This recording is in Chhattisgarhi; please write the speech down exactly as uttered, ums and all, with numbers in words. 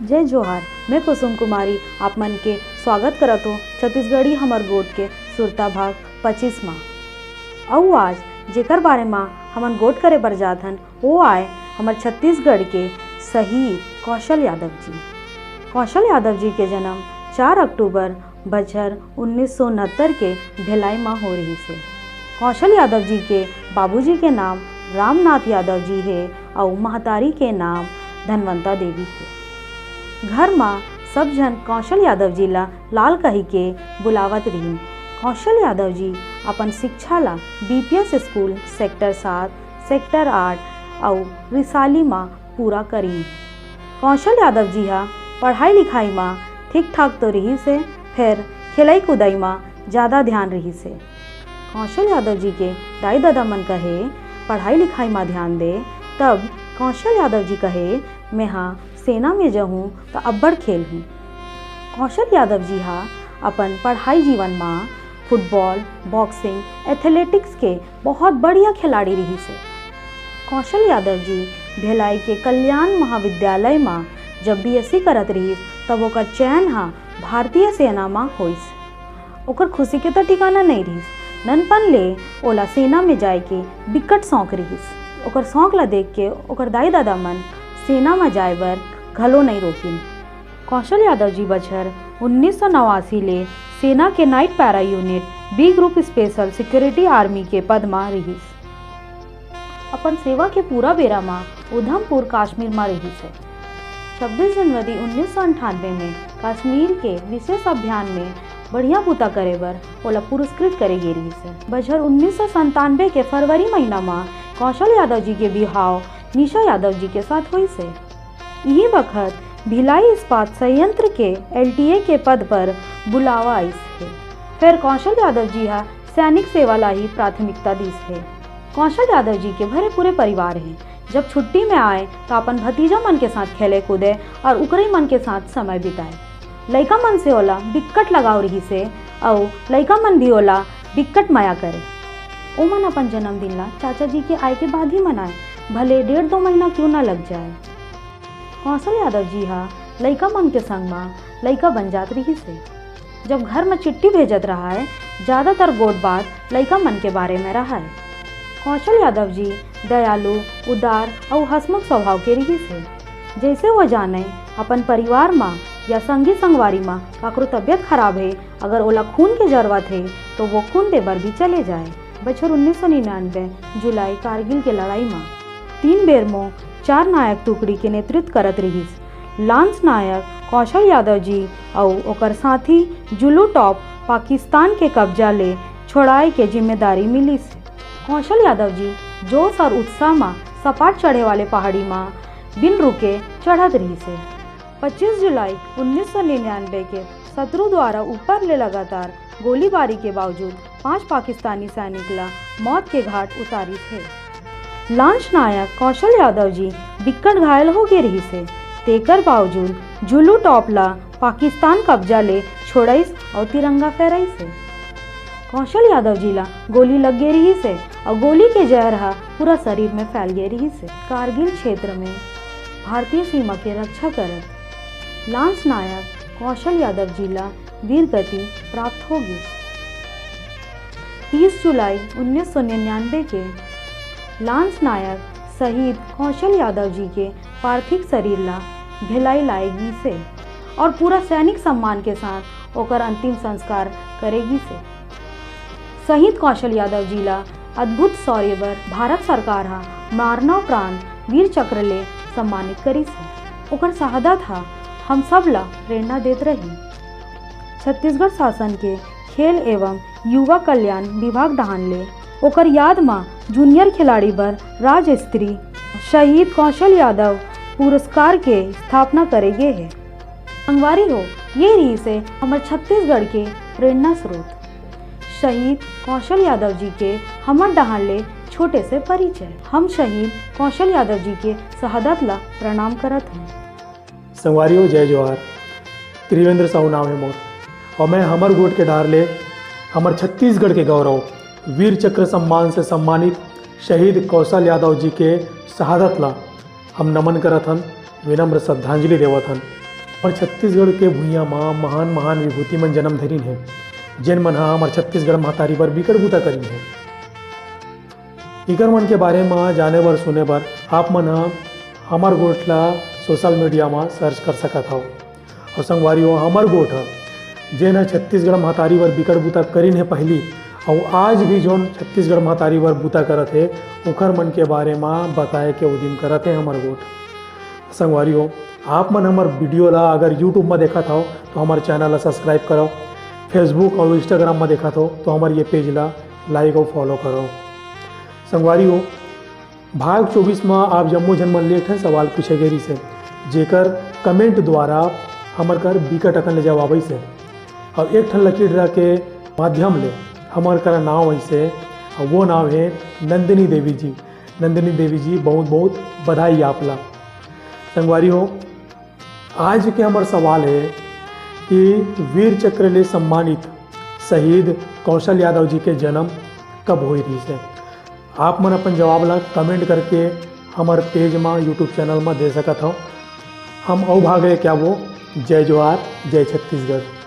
जय जोहार, मैं कुसुम कुमारी आप मन के स्वागत करत हों छत्तीसगढ़ी हमर गोठ के सुरता भाग पच्चीस मा। अउ आज जेकर बारे मा हमन गोठ करे बर जात हन, वो आय हमर छत्तीसगढ़ के शहीद कौशल यादव जी। कौशल यादव जी के जन्म चार अक्टूबर बछर उन्नीस सौ उनहत्तर के भिलाई मा हो रहिस हे। कौशल यादव जी के बाबूजी के नाम रामनाथ यादव जी हे अउ महतारी के नाम धनवंता देवी हे। घर मा सब झन कौशल यादव जी ला लाल कहि के बुलावत रिहिन। कौशल यादव जी अपन शिक्षा ला बीपीएस स्कूल सेक्टर सात, सेक्टर आठ अउ रिसाली मा पूरा करिन। कौशल यादव जी हा पढ़ाई लिखाई मा ठीक ठाक तो रिहिस हे, फेर खेलई कुदई मा ज्यादा ध्यान रिहिस हे। कौशल यादव जी के दाई ददा मन कहे, "पढ़ाई लिखाई मा ध्यान दे।" तब कौशल यादव जी कहे, "मैं हा सेना में जहूँ त अब्बड़ खेलहूँ।" कौशल यादव जी हा अपन पढ़ाई जीवन मा फुटबॉल, बॉक्सिंग, एथलेटिक्स के बहुत बढ़िया खिलाड़ी रिहिस हे। कौशल यादव जी भिलाई के कल्याण महाविद्यालय मा जब बीएससी करत रिहिस, तब ओकर चयन हा भारतीय सेना मा होइस। ओकर खुशी के त ठिकाना नइ रिहिस। ननपन ले ओला सेना में जाए के बिकट शौक रिहिस। ओकर शौक ला देख के ओकर दाई ददा मन सेना में जाए बर घलो नइ रोकिन। कौशल यादव जी बछर उन्नीस सौ नवासी ले सेना के नाइट पैरा यूनिट बी ग्रुप स्पेशल सिक्योरिटी आर्मी के पद मा रिहिस। अपन सेवा के पूरा बेरा मा उधमपुर कश्मीर मा रिहिस हे। छब्बीस जनवरी उन्नीस सौ अंठानवे में कश्मीर के विशेष अभियान में बढ़िया बूता करे बर ओला पुरस्कृत करे गे रिहिस हे। बछर उन्नीस सौ संतानवे के फरवरी महीना मा कौशल यादव जी के बिहाव निशा यादव जी के साथ होइस हे। इही बखत भिलाई इस्पात संयंत्र के एलटीए के पद पर बुलावा आइस हे। फेर कौशल यादव जी हा सैनिक सेवा ला ही प्राथमिकता दिस हे। कौशल यादव जी के भरे पूरे परिवार हे। जब छुट्टी में आए, त अपन भतीजा मन के साथ खेले कूदे और उकरई मन के साथ समय बिताए। लइका मन से ओला बिक्कट लगाव रिहिस हे अउ लइका मन भी ओला बिक्कट मया करे। ओमन अपन जन्मदिन ला चाचा जी के आए के बाद ही मनाए, भले डेढ़ दो महीना क्यों ना लग जाए। कौशल यादव जी हा लइका मन के संग मा लइका बन जात रिहिस हे। जब घर म चिट्ठी भेजत रहाय, ज्यादातर गोठ बात लइका मन के बारे में रहाय। कौशल यादव जी दयालु, उदार अउ हंसमुख स्वभाव के रिहिस हे। जइसे वो जानय, अपन परिवार म या संगी संगवारी म काकरो तबियत खराब हे, अगर ओला खून के जरूरत हे, तो वो खून दे बर भी चले जाए। बछर उन्नीस सौ निन्यानवे जुलाई कारगिल के लड़ाई म तीन बेर मो चार नायक टुकड़ी के नेतृत्व करत रिहिस। लांस नायक कौशल यादव जी अउ ओकर साथी जुलू टॉप पाकिस्तान के कब्जा ले छोड़ाए के जिम्मेदारी मिलिस। कौशल यादव जी जोश और उत्साह म सपाट चढ़े वाले पहाड़ी म बिन रुके चढ़त रिहिस हे। पच्चीस जुलाई उन्नीस सौ निन्यानवे के शत्रु द्वारा ऊपर ले लगातार गोलीबारी के बावजूद पांच पाकिस्तानी सैनिक ला मौत के घाट उतारिस हे। लांस नायक कौशल यादव जी बिक्कट घायल हो गे रिहिस हे, तेकर बावजूद जुलू टॉप ला पाकिस्तान कब्जा ले छोड़ाइस अउ तिरंगा फहराइस हे। कौशल यादव जी ला गोली लग गे रिहिस हे अउ गोली के जहर हा पूरा शरीर में फैल गे रिहिस हे। कारगिल क्षेत्र में भारतीय सीमा के रक्षा करत लांस नायक कौशल यादव जी ला वीर गति प्राप्त हो गिस। तीस जुलाई उन्नीस सौ निन्यानवे के लांस नायक शहीद कौशल यादव जी के पार्थिव शरीर ला भिलाई लाए गिस हे और पूरा सैनिक सम्मान के साथ ओकर अंतिम संस्कार करे गिस हे। शहीद कौशल यादव जी ला अद्भुत शौर्य बर भारत सरकार हा मरणोपरांत वीर चक्र ले सम्मानित करिस हे। ओकर शहादत हा हम सब ला प्रेरणा देत रही। छत्तीसगढ़ शासन के खेल एवं युवा कल्याण विभाग डहान ले ओकर याद म जूनियर खिलाड़ी बर राज्य स्तरीय शहीद कौशल यादव पुरस्कार के स्थापना करे गे हे। संगवारी हो, ये रिहिस हे हमर छत्तीसगढ़ के प्रेरणा स्रोत शहीद कौशल यादव जी के हमर डहान ले छोटे से परिचय। हम शहीद कौशल यादव जी के शहादत ला प्रणाम करत हन। संगवारी हो, जय जोहार। त्रिवेंद्र साहू नाम हे मोर, अउ मैं हमर गोठ के डहार ले हमर छत्तीसगढ़ के गौरव वीर चक्र सम्मान से सम्मानित शहीद कौशल यादव जी के शहादत ला हम नमन करत हन, विनम्र श्रद्धांजलि देवत हन। हमर छत्तीसगढ़ के भुइयां म महान महान विभूति मन जन्म धरिन हे, जेन मन ह हमर छत्तीसगढ़ महतारी बर बिकट बूता करिन हे। इकर मन के बारे म जाने बर सुने बर आप मन ह हमर गोठ ला सोशल मीडिया म सर्च कर सकत हव। अउ संगवारी हो, हमर गोठ ह, जेन ह छत्तीसगढ़ महतारी बर बिकट बूता करिन हे पहिली, अउ आज भी जोन छत्तीसगढ़ महतारी बर बूता करत हे, ओखर मन के बारे म बताए के उदिम करत हे हमर गोठ। संगवारी हो, आप मन हमर वीडियो ला अगर YouTube म देखत हव, तो हमर चैनल ला सब्सक्राइब करव। Facebook अउ Instagram म देखत हव, तो हमर ये पेज ला लाइक अउ फॉलो करव। संगवारी हो, भाग चौबीस म आप जम्मो झन मन ले एक ठन सवाल पूछे गे रिहिस हे, जेकर कमेंट द्वारा हमर कर बिकट अकन ले जवाब आइस हे। अउ एक ठन लकी ड्रा के माध्यम ले हमर करा नाव आइस हे, अउ वो नाव हे नंदिनी देवी जी। नंदिनी देवी जी, बहुत बहुत बधाई आप ला। संगवारी हो, आज के हमर सवाल हे कि वीर चक्र ले सम्मानित शहीद कौशल यादव जी के जन्म कब होय रिहिस हे? आप मन अपन जवाब ला कमेंट करके हमर पेज म, YouTube चैनल म दे सकत हव। हम अउ भाग लेके आबो। जय जोहार, जय छत्तीसगढ़।